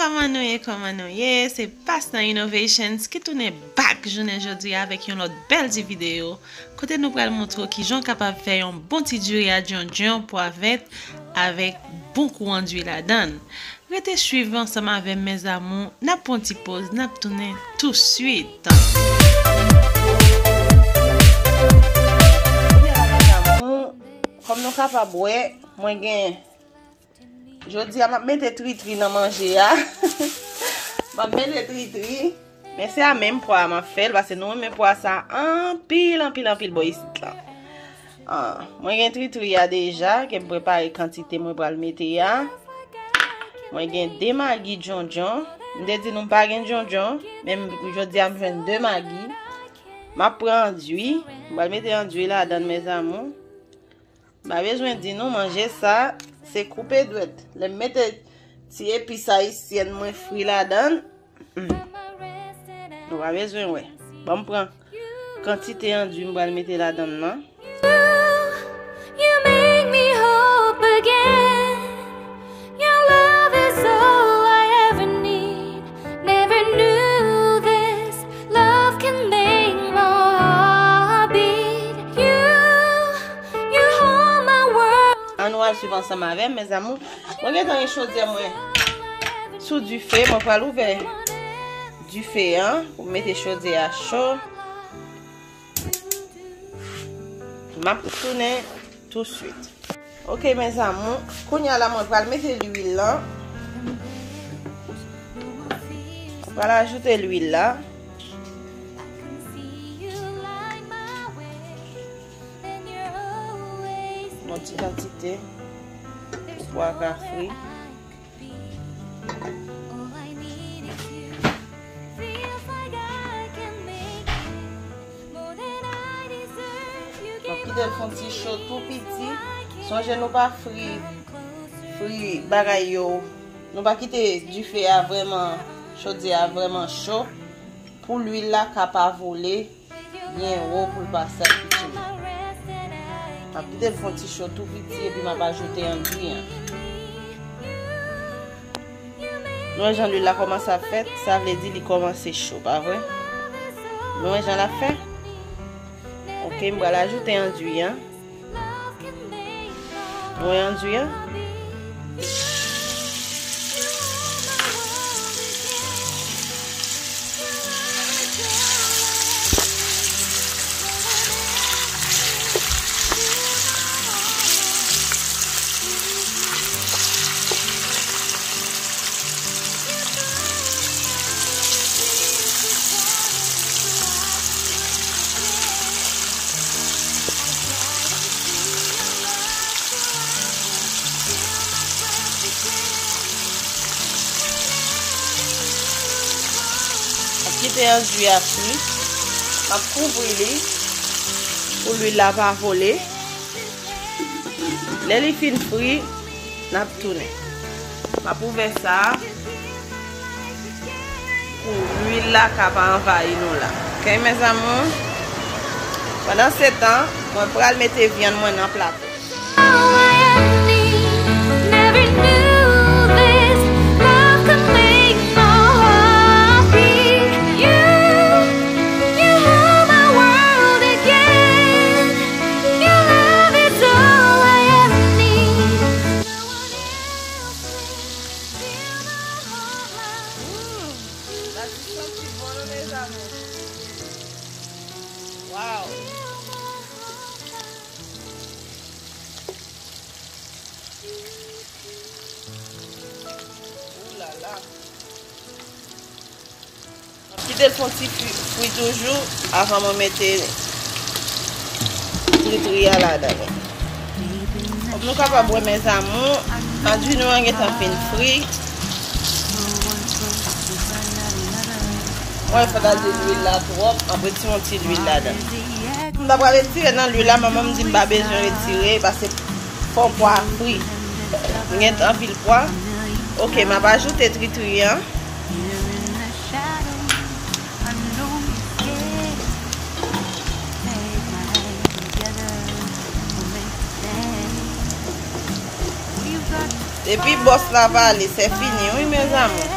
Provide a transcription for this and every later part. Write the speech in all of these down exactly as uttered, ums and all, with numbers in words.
Kòman nou ye, kòman nou ye? Se Pastan Innovations ki tounen back jounen jodi a avèk yon lòt bèl ti videyo kote nou pral montre w kijan w kapab fè yon bon ti diri a djondjon pwa vèt avèk bon kou andwi ladan l. Rete swiv ansanm avè m, mes amours, n ap pran ti poz, n ap tounen touswit. Kòm nou kapab wè, mwen gen Jodi a, m ap mete tritri nan manje a. M ap mete tritri. Men se a menm pwa a m ap fè l, paske nou renmen pwa sa anpil, anpil, anpil bò isit la. Ah, mwen gen tritri a deja, ke m prepare kantite mwen pral mete a. Mwen gen de magi djondjon. M te di nou m pa gen djondjon, men m, jodi a m jwenn de magi. M ap pran andwi. M pral mete andwi ladan l, mes amours. M pa bezwen di nou, manje sa, se koupe dwèt. Lè m mete ti epis ayisyèn mwen fri ladan l, hmm, nou pa bezwen wè. Ban m pran kantite andwi m pral mete ladan l nan. You make me hope again. Your love is all I ever need. Never knew this love can make my heart beat. You, you hold my world. Ann nou al swiv ansanm avè m, mes amours. Mwen gentan gen chodyè mwen sou dife. Mwen pral ouvè dife an pou m mete chodyè a cho. M ap tounen touswit. Ok, mes amours, kounye a la, mwen pral mete lwil lan. Mwen pral ajoute lwil la. Yon ti kantite pou pwa ka fri. M ap kite l fè yon ti cho tou piti. Sonje nou pa fri, fri bagay yo. Nou pa kite dife a vrèman, chodyè a vrèman cho. Pou lwil la ka pa vole byen wo pou l pa sèk pitit. M ap kite l fè yon ti cho tou piti epi m ap ajoute andwi an. Nou wè jan lwil la kòmanse ap fèt, sa vle di li kòmanse cho, pa vre? Nou wè jan l ap fè? Ok, m pral ajoute andwi an. Mwen andwi an. Kite andwi a fri. M ap kouvri li pou lwil la pa vole. Lè li fin fri, n ap tounen. M ap ouvè sa pou lwil la ka pa anvayi nou la. Ok, mes amours? Pandansetan, mwen pral mete vyann mwen nan plato. Never knew this love could make my heart beat. You, you hold my world again. Your love is all I ever need. No one else will fill my heart like. Mm, sa ti santi bon, non, mes amours. Wow. Ooh la la. Kite l fè yon ti fri, fri toujou avan mwen mete tritri a ladan l. Kòm nou kapab wè, mes amours, andwi nou an gentan fin fri. Mwen fè gade lwil la twòp, ann retire yon ti lwil ladan. M ta pral retire nan lwil la, manman m di m pa bezwen retire, paske fò pwa a fri. M gen anpil pwa. Ok, m ap ajoute tritri an. Depi bòs la pale, se fini, wi, mes amours.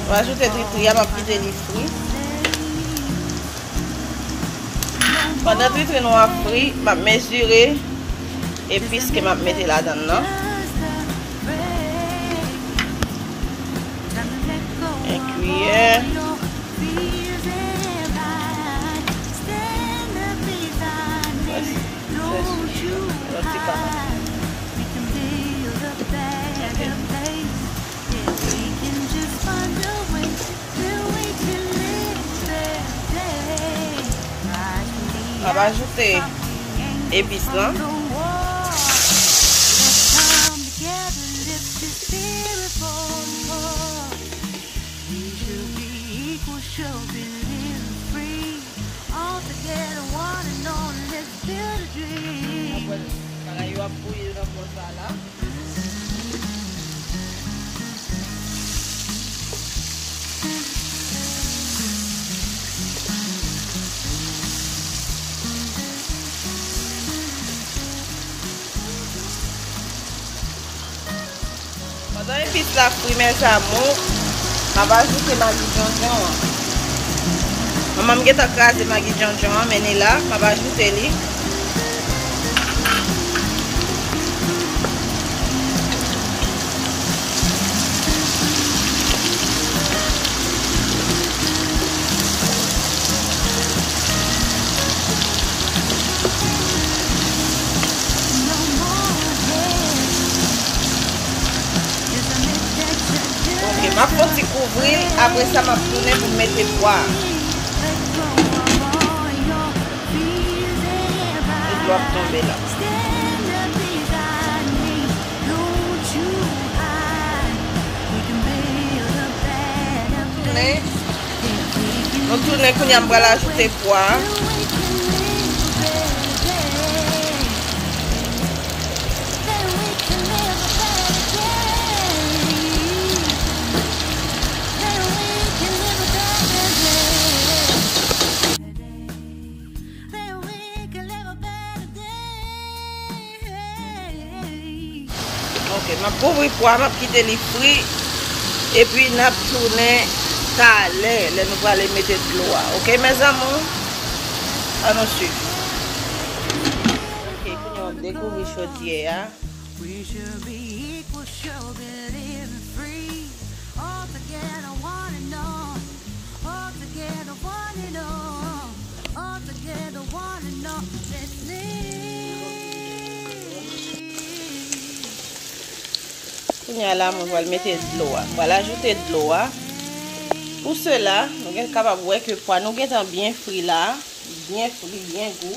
M ajoute tritri a, m ap kite li fri. Pandan tritri nou ap fri, m ap mezire epis ke m ap mete ladan l nan. Yon kiyè. Lòt ti pa. M ap ajoute epis lan. Bagay yo ap bouyi nan pòt la la. Pandan epis la fri, mes amours, m ap ajoute magi djondjon an. Manman m gentan kraze magi djondjon an, men li la, m ap ajoute li. Ok, m ap fè yon ti kouvri l, apre sa m ap tounen pou m mete pwa a. Dlo ap tonbe la. Tounen. Nou tounen, kounye a m pral ajoute pwa. Ok, m ap kouvri pwa, m ap kite li fri, epi n ap tounen talè, lè nou prale mete dlo a. Ok, mes amours? Ann nou swiv. Ok, kounye a w ap dekouvri chodyè a. Kounye a la, mwen pral mete dlo a. Mwen pral ajoute dlo a. Pou sela, nou gen kapab wè ke pwa nou gentan byen fri la. Byen fri, byen gou.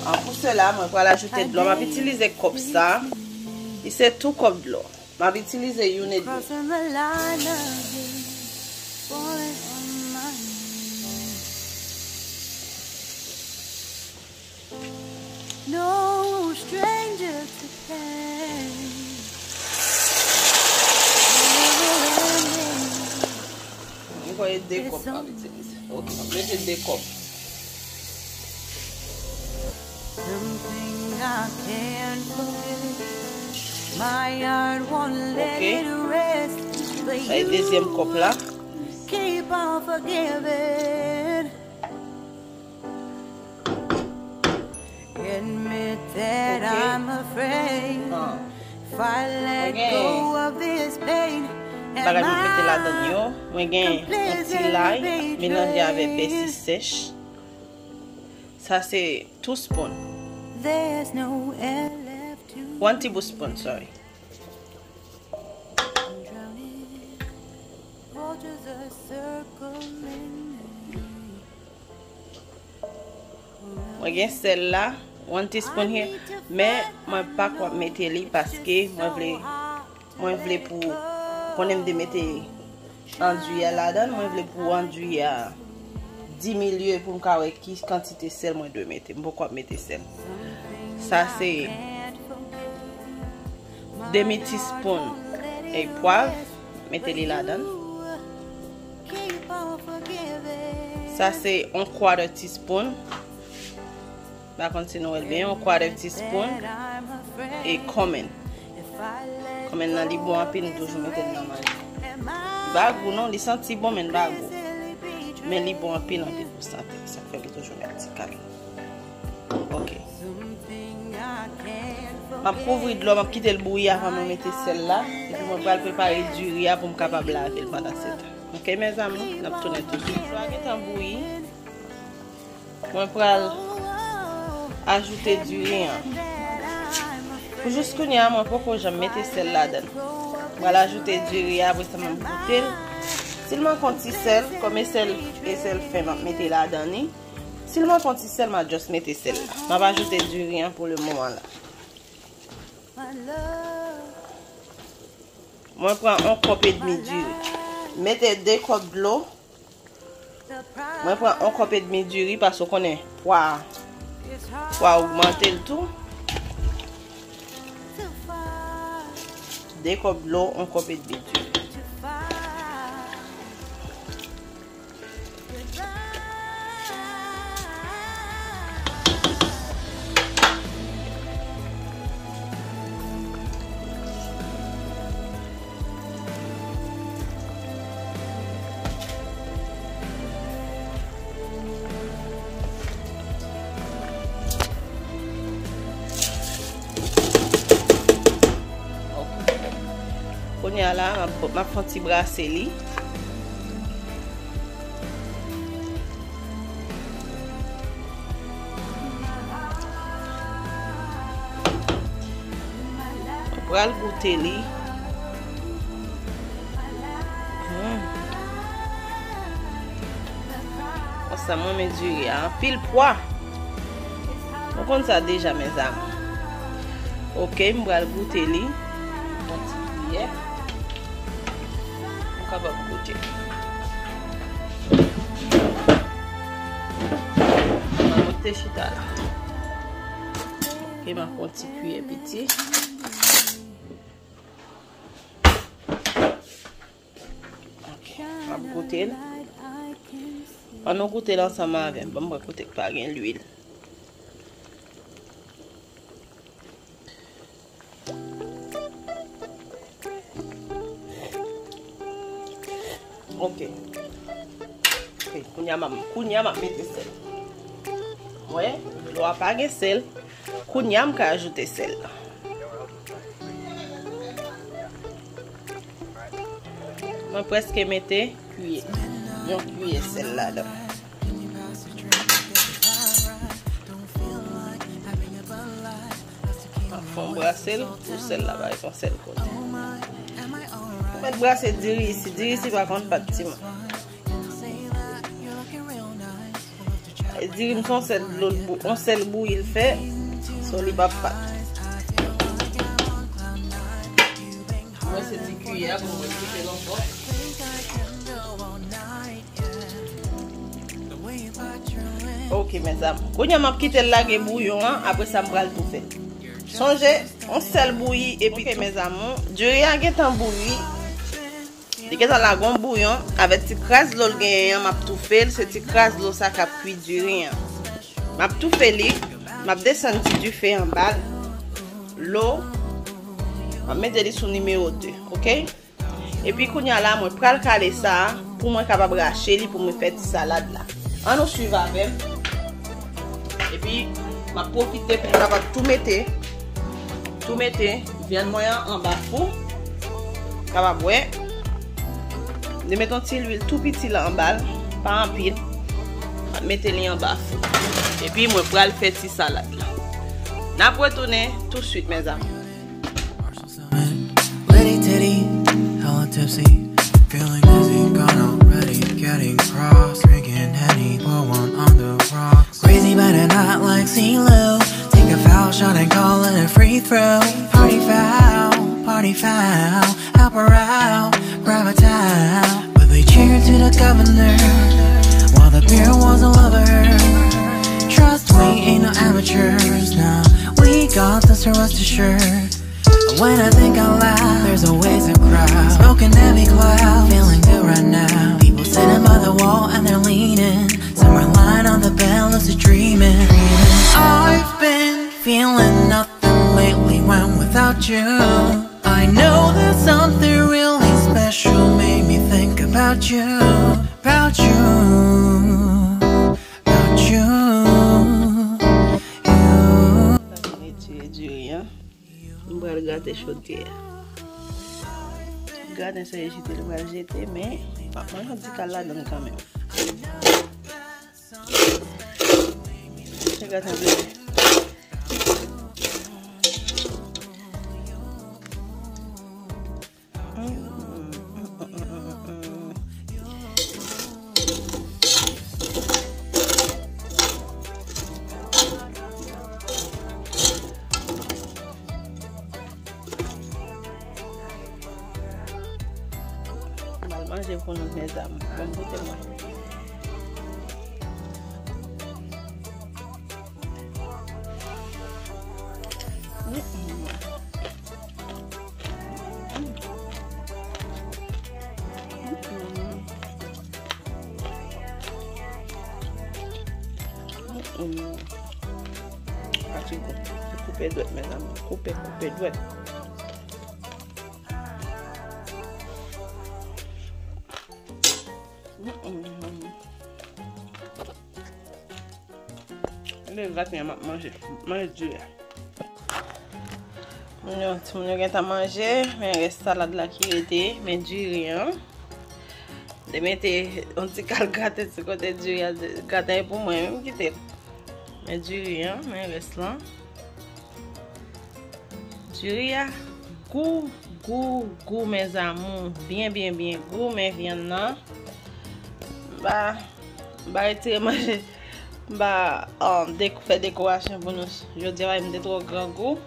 Ah, pou sela, mwen pral ajoute dlo a. M ap itilize kòp sa. Li se tou kòp dlo. M ap itilize youn edmi. No stranger to pain. M kwè e de kòp m ap itilize. Ok, m ap mete de kòp. Something I can't forget. My heart won't let it rest. But you keep on forgiving. Admit that I'm afraid. If I let go of this pain, am I gonna be? Bagay mwen mete ladan yo. Mwen gen yon ti lay melanje avèk pèsi sèch. Sa se two spoon. One tablespoon, sorry. Mwen gen sèl la, one teaspoon here, men mwen pa kwè mete li paske mwen vle, mwen vle pou konnen m te mete andui a ladan, mwen vle pou andui a diminye pou m ka wè ki kantite sèl mwen dwe mete. M poko ap mete sèl. Sa se demi teaspoon e pwav, mete li ladan. Sa se yon quarter teaspoon. M pa konn si nou wè l byen, yon quarter teaspoon e cumin. Cumin nan li bon anpil, m toujou mete l nan manje. Pa gou non, li santi bon, men li pa gou. Men li bon anpil, anpil pou sante. Sa k fè m toujou met ti kal. Ok. M ap kouvri dlo, m ap kite l bouyi avan mwen mete sèl la. Epi mwen pral prepare diri a pou m kapab lave l pandan se tan. Ok, mes amours, n ap tounen touswit. Dlo a gentan bouyi. Mwen pral ajoute diri an. Pou jis kounye a, mwen poko janm mete sèl ladan. Mwen pral ajoute diri a, apre sa, m ap goute l. Si l manke yon ti sèl, kòm e sèl, e sèl fen m ap mete ladan li. Si l manke yon ti sèl, m a just mete sèl la. M ap ajoute diri an pou le moman la. Mwen pran yon kòp edmi diri. Mete de kòp dlo. Mwen pran yon kòp edmi diri, paske w konnen pwa, pwa ogmante l tou. De kòp dlo, yon kòp edmi diri. Ok. Kounye a la, m ap, m ap fè yon ti brase li. Pral goute li. Hmm. Konsa mwen men diri a anpil pwa. Nou konn sa deja, mes amours. Ok, m pral goute li. Yon ti kiyè. Ou kapab goute. Mwen te chita la. Ok, m ap pran ti kiyè piti. Ok, m ap goute l. Ann nou goute l ansanm avè m. Ban m wè kote k pa gen lwil. Ok. Ok, kounye a m ap, kounye a m ap mete sèl. Wè, dlo a pa gen sèl. Kounye a m ka ajoute sèl. Mwen prèske mete kiyè, yon kiyè sèl ladan. Fè yon brase l pou sèl la pa ret yon sèl kote. Ou mèt brase diri isi. Diri isi pa konn pat, timoun. E diri m se yon sèl dlo l bou-, yon sèl bouyi l fè. So li p ap pat. Mwen se ti kiyè a pou mwen kite l ankò. Ok, mes amours. Kounye a m ap kite l lage bouyon an, apre sa m pral toufe l. Sonje, yon sèl bouyi, epi ok, mes amours. Diri a gentan bouyi. Li gentan lage yon bouyon. Avèk ti kras dlo l genyen an, m ap toufe l. Se ti kras dlo sa k ap kwi diri an. M ap toufe li. M ap desann ti dife anba l. Lo. M ap mete li sou nimewo de. Ok? Epi kounye a la, mwen pral kale sa a pou mwen kapab rache li pou mwen fè ti salad la. Ann nou swiv avè m. Epi, m ap pwofite pou m kapab tou mete, tou mete vyann mwen an anba fou. Kapab wè. M te mete yon ti lwil tou piti la anba l, pa anpil. M ap mete li anba fou. Epi, mwen pral fè ti salad la. N ap retounen touswit, mes amours. Litty titty, hella tipsy. Feeling dizzy, gone already. Getting cross, drinking Henny, pour one on the rocks. Crazy, but I'm not like CeeLo. Take a foul shot and call it a free throw. Party foul, party foul. Help her out, grab a towel. But they cheered to the governor while the beer was all over her. Trust we ain't no amateurs, nah. We got this, so rest assured. When I think out loud, there's always a crowd. Smoking every cloud, feeling good right now. People sitting by the wall and they're leaning. Some are lying on the bed, lucid dreaming. I've been feeling nothing lately when without you. I know there's something really special made me think About you, about you, about you, you. Sa se retire diri an. M pral grate chodyè a. Graten sa e jete, li pral jete, men m ap manje yon ti kal ladan l kanmenm. Se graten vle. M al manje pou nou, mezanmi. Bon, goute mwen. Mm, mm. Mm, mm. Mm, mm. Pati gou. Koupe dwèt, mezanmi. Koupe, koupe dwèt. Mm, mm. Lè graten an m ap manje. Manje diri a. Moun yo, timoun yo gentan manje, men rès salad la ki rete, men diri an. Li mete yon ti kal graten sou kote diri a, graten an pou mwen menm kite l. Men diri an, men rès lan. Diri a gou, gou, gou, mes amours. Byen, byen, byen gou, men vyann nan. M pa, m pa retire manje. M pa, um, dek-, fè dekorasyon pou nou jodi a, m te twò grangou.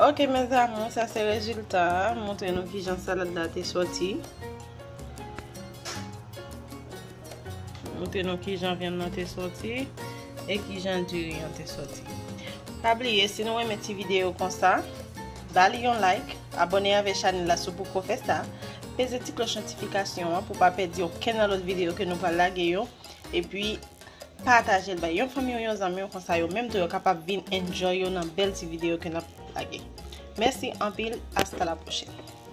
Ok, mes amours, sa se rezilta a. M montre nou kijan salad la te sòti. Montre nou kijan vyann nan te sòti e kijan diri an te sòti. Pa bliye, si nou renmen ti videyo konsa, ba li yon like, abòne avèk chanèl la si w poko fè sa, peze ti klòch notifikasyon an pou w pa pèdi okenn nan lòt videyo ke nou pral lage yo, epi pataje l bay yon fanmi w, yon zanmi w, konsa yo menm tou yo kapab vin enjoy yo nan bèl ti videyo ke n ap lage. Mèsi anpil, hasta la prochaine.